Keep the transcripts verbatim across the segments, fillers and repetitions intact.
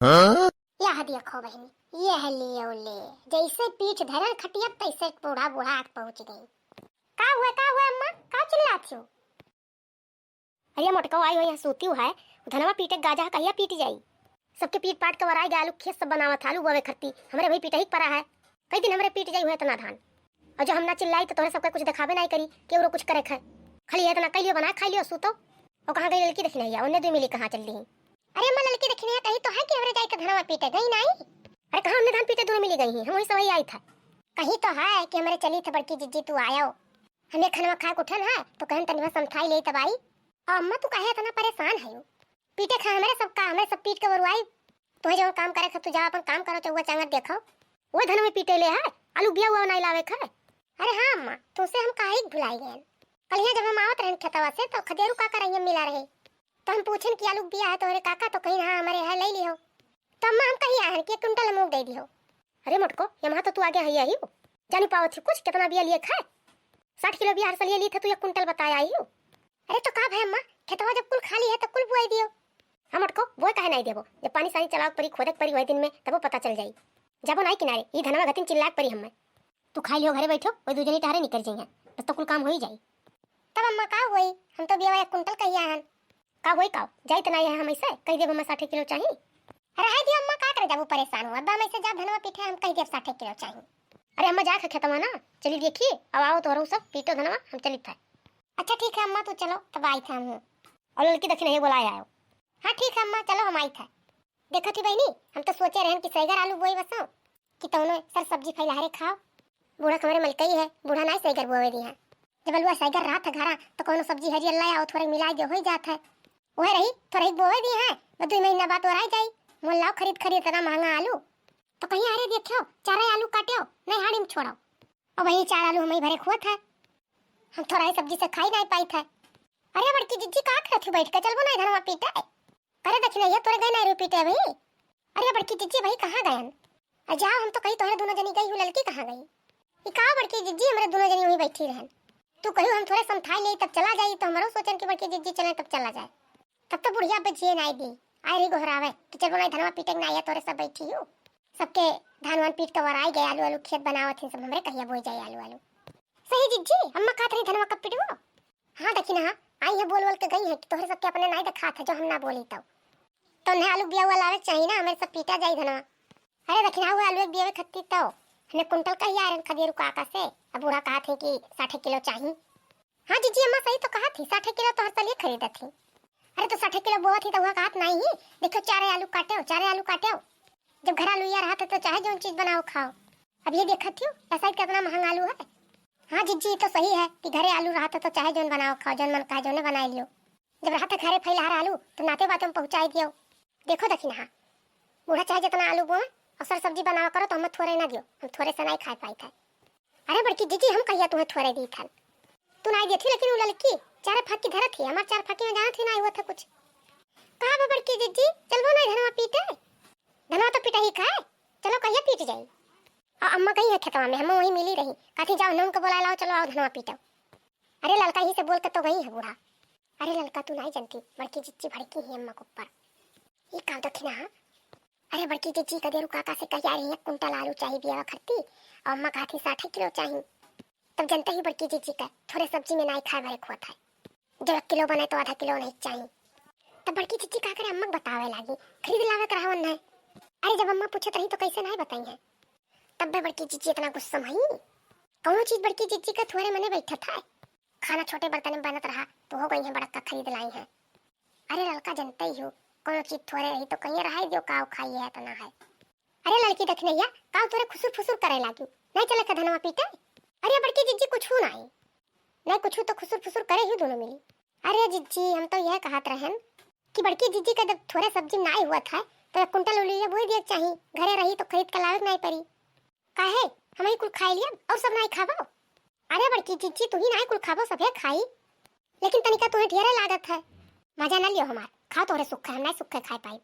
यह देखो बहिनी, यह लियो ले, जैसे पीठ धरन खटिया तैसे बूढ़ा बूढ़ा आके पहुँच गई। का हुआ, का हुआ अम्मा, का चिल्लात हो? अरे मोटको आई हुई है, सूती है, धनवा पीटे गाजा है, कहिया पीट जाई? सबके पीट पाट के वराई गया, आलू खेत सब बनावत है, आलू बोवे खरती, हमरे भाई पीटे ही परा है। कई दिन हमरे पीट जाई हुए इतना धान। और जो हम ना चिल्लाई तो तोहरे सबके कुछ दिखावे नहीं करी, केवरो कुछ करे खाए। खाली है इतना कई लियो बनाए, खाई लियो, सूतो। और कहाँ गई ललकी दखिनैया, उन्ने दुई मिली कहाँ चल रही? अरे अम्मा, ललकी दखिनैया कही तो है कि हमरे जाए के धनवा पीटे गई नहीं। अरे कहाँ उन्ने धान पीटे दोनों मिली गई हैं, हम वही सवई आई था। कही तो है कि हमरे चली थे बड़की जिज्जी तू आयो। हमें खनवा खाए के उठन है तो कहन तनी भर समथाई ले तब आई। और अम्मा तू काहे इतना परेशान है? पीटे खा हमरे सब का, हमरे सब पीट के बरुआई। तुहे जवन काम करे खा तू जाओ अपन काम करो, चौवा चांगर देखो। वो धन में पीटे ले है, आलू बिया हुआ नहीं लावे खा। अरे हाँ अम्मा, तुमसे हम काहे के भुलाई गए। कल यहाँ जब हम आवत रहन खेतवा से तो खदेरू काका रहिया मिला रहे। तो हम पूछन कि आलू बिया है तोहरे काका, तो कहीं हाँ हमरे है, ले लिहो। तो अम्मा हम कही आहन कि एक कुंटल मूंग दे दिहो। अरे मोटको, ये महा तो तू आगे है यही हो। जानी पावत ही कुछ, कितना बिया लिए खाए? साठ किलो बिया हर साल ये ली थे, तू एक कुंटल बताया आई हो। अरे तो का भाई अम्मा, खेतवा जब कुल खाली है तो कुल बुआई दियो। हाँ मोटको, बोए काहे नहीं देबो? जब पानी सानी चलावक परी, खोदक परी वही दिन में, तबो पता चल जाई। जाबो नाई किनारे, ई धनवा घतिन चिल्लाक परी हम्मे। तू खाई लियो, घरे बैठो, वही दू जनी टहरे निकल जाइए, बस तो कुल काम हो ही जाई। तब अम्मा का होई, हम तो बिया एक कुंटल कहिया हन। का होई का, जाई तना यहाँ हम ऐसे कह देबो, हमें साठे किलो चाही। अरे हाय दियो अम्मा, का करे जाबू परेशान हो, अब हम ऐसे जा धनवा पीठे हम कह देब साठे किलो चाही। अरे अम्मा जा खेतवा ना, चली देखिए, अब आओ तोहरो सब पीटो धनवा, हम चली था। अच्छा ठीक है अम्मा, तू चलो तब आई था हम। और लड़की दखिन ये बोलाए आयो। हाँ ठीक है अम्मा, चलो हम आई था। देखो थी बहनी, हम तो सोचे रहन कि सैगर आलू बोई बसो, कि तौनो सर सब्जी फैलाहरे खाओ। बूढ़ा कमरे मलकई है, बूढ़ा नाई सैगर बोवे दी है। जब अलुआ सैगर रात है घरा, तो कौनो सब्जी हरी अल्लाह आओ थोड़े मिला दे हो ही जात है। वह रही, थोड़े ही बोवे दी है, बस दो महीना बाद और आई जाई। मोल लाओ खरीद खरीद इतना महंगा आलू। तो कहीं अरे देखो, चारे आलू काट्यो, नहीं हाड़ी में छोड़ो। और वही चार आलू हमें भरे खुआ था, हम थोड़ा ही सब्जी से खाई नहीं पाई था। अरे बड़की जिज्जी का करत हूँ बैठ के, चलबो नहीं धनवा पीटे। अरे दखिनैया तोरे गए नहीं रू पीटे अभी। अरे बड़की जिज्जी भाई कहाँ गयन? आ जाओ, हम तो कही तोहरे दोनों जनी गई हूँ, ललकी कहाँ गई? ई का बड़की जिज्जी, हमरे दोनों जनी वहीं बैठी रहन। तू कहू हम थोड़े समथाई ले तब चला जाई, तो हमरो सोचन कि बड़की जिज्जी चले तब चला जाए। तब तो बुढ़िया अब जिए नाई दी, आए रही गोहरावे कि चलबो नाई धनवा पीटे के नाई है, तोरे सब बैठी हूँ। सबके धान वान पीट के वराई गए, आलू आलू खेत बनावत हैं सब, हमरे कहिया बोई जाए आलू आलू। सही जिज्जी, अम्मा कहत रही धनवा कब पीटबो? हाँ दखिनहा, आई है बोल बोल के गई है कि तोहरे सबके अपने नाई दिखात है जो हम ना बोली तो। तो उन्हें आलू बिया हुआ लावे चाहिए ना, हमारे सब पीटा जाई धनवा। अरे दखिनहा हुआ आलू एक बियावे खत्ती तो, हमें कुंटल कहिया आयरन खदेरू काका से, अब बूढ़ा कहत है कि साठे किलो चाही। हाँ जिज्जी अम्मा सही तो कहत ही, साठे किलो तो हर साल ये खरीदत ही। अरे तो साठे किलो बोवत ही तो हुआ कहत नहीं ही, देखो चारे आलू काटे हो, चारे आलू काटे हो। जब घर आलू या रहत है तो चाहे जौन चीज बनाओ खाओ। अब ये देखत हो ऐसा ही कितना महंगा आलू है। हाँ जिज्जी, ये तो सही है कि घरे आलू रहत है तो चाहे जौन बनाओ खाओ, जौन मन कहे जौने बनाए लियो। जब रहत है घरे फैलहार आलू तो नाते बाते में पहुँचाई दियो। देखो दखिनहा, बूढ़ा चाहे जितना आलू बोए और सर सब्जी बनावा करो तो हम थोड़े ना दियो, हम थोड़े से नहीं खाए पाई था। अरे बड़की जिज्जी, हम कहिया तुम्हें थोड़े दी था, तू नहीं देती, लेकिन वो लड़की चारे फाकी धरत ही, हमार चार फाकी में जानत ही नहीं हुआ था कुछ। कहा बा बड़की जिज्जी, चलबो नहीं धनवा पीटे, धनवा तो पिटा ही खाए, चलो कहिया पीट जाई। आ अम्मा गई है खेतवा में, हम वहीं मिली रही, कहती जाओ नून को बुला लाओ, चलो आओ धनवा पीटो। अरे ललका ही से बोल के तो गई है बूढ़ा। अरे ललका तू नहीं जानती, बड़की जिज्जी भड़की ही अम्मा के ऊपर। ये का दखिनहा? अरे बड़की जिज्जी कदेरू काका से कही आ रही है, कुंटल आलू चाहिए बियावा खरती, और अम्मा कहती साठे किलो चाहिए। तब जनते ही बड़की जिज्जी का थोड़े सब्जी में नाई खाए भरे खोत है, जब एक किलो बने तो आधा किलो नहीं चाहिए। तब बड़की जिज्जी का करे, अम्मा के बतावे लागी, खरीद लावे के रहवन है। अरे जब अम्मा पूछत रही तो कैसे नहीं बताई है? तब बे बड़की जिज्जी इतना गुस्सा में ही, कौनो चीज बड़की जिज्जी का थोड़े मने बैठत है। खाना छोटे बर्तन में बनत रहा तो हो गई है बड़का खरीद लाई है। अरे ललका जनते ही हो, कौनो चीज थोड़े रही तो कहीं रहाई दियो, काव खाई है इतना है। अरे ललकी दखिनैया, काव तोरे खुसुर फुसुर करे लागी, नहीं चले का धनवा पीटे? अरे बड़की जिज्जी कुछ हो नहीं, नहीं कुछ तो खुसुर फुसुर करे ही दोनों मिली। अरे जिज्जी हम तो यह कहत रहन कि बड़की जिज्जी का जब थोड़े सब्जी नाई हुआ था तो एक कुंटल उलिया बोई दिए चाहिए, घरे रही तो खरीद के लावे के नहीं पड़ी। काहे, हम ही कुल खाई लिया और सब नाई खाबो? अरे बड़की जिज्जी तू ही नाई कुल खाबो, सभे खाई, लेकिन तनिका तुम्हें ढेरे लागत है। मजा ना लियो हमार, खाओ तोहरे सुख है, हम नाई सुख है खाए पाई।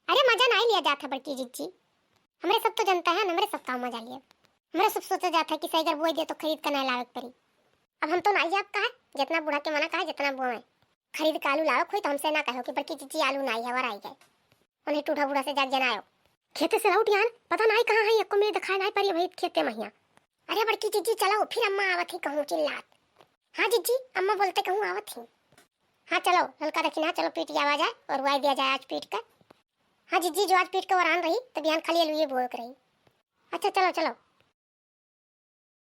अरे मजा नाई लिया जात है बड़की जिज्जी, हमरे सब तो जनता है, हमरे सब का मजा लिए। हमरे सब सोचा जात है कि सैगर बोए दे तो खरीद के नाई लावे के पड़ी। अब हम तो नाई जाब कहा, जितना बूढ़ा के मना कहा, जितना बोए। खरीद के आलू लावक होई तो हमसे ना कहो कि बड़की जिज्जी आलू नाई है, वराई गए। उन्हीं टूढ़ा बूढ़ा से जाके जनायो। खेते से लौट आन, पता नाहीं कहाँ है, एको मेर देखाए नाहीं परी भाई खेते महिया। अरे बड़की जिज्जी चलो, फिर अम्मा आवत ही कहूँ चिल्लात। हाँ जिज्जी, अम्मा बोलते कहूँ आवत ही। हाँ चलो, ललका दखिना चलो पीट जावा जाए, ओरवाई दिया जाए आज पीट कर। हाँ जिज्जी, जो आज पीट के ओरान रही, तो बिहान खाली अलुए बोए के रही। अच्छा चलो चलो,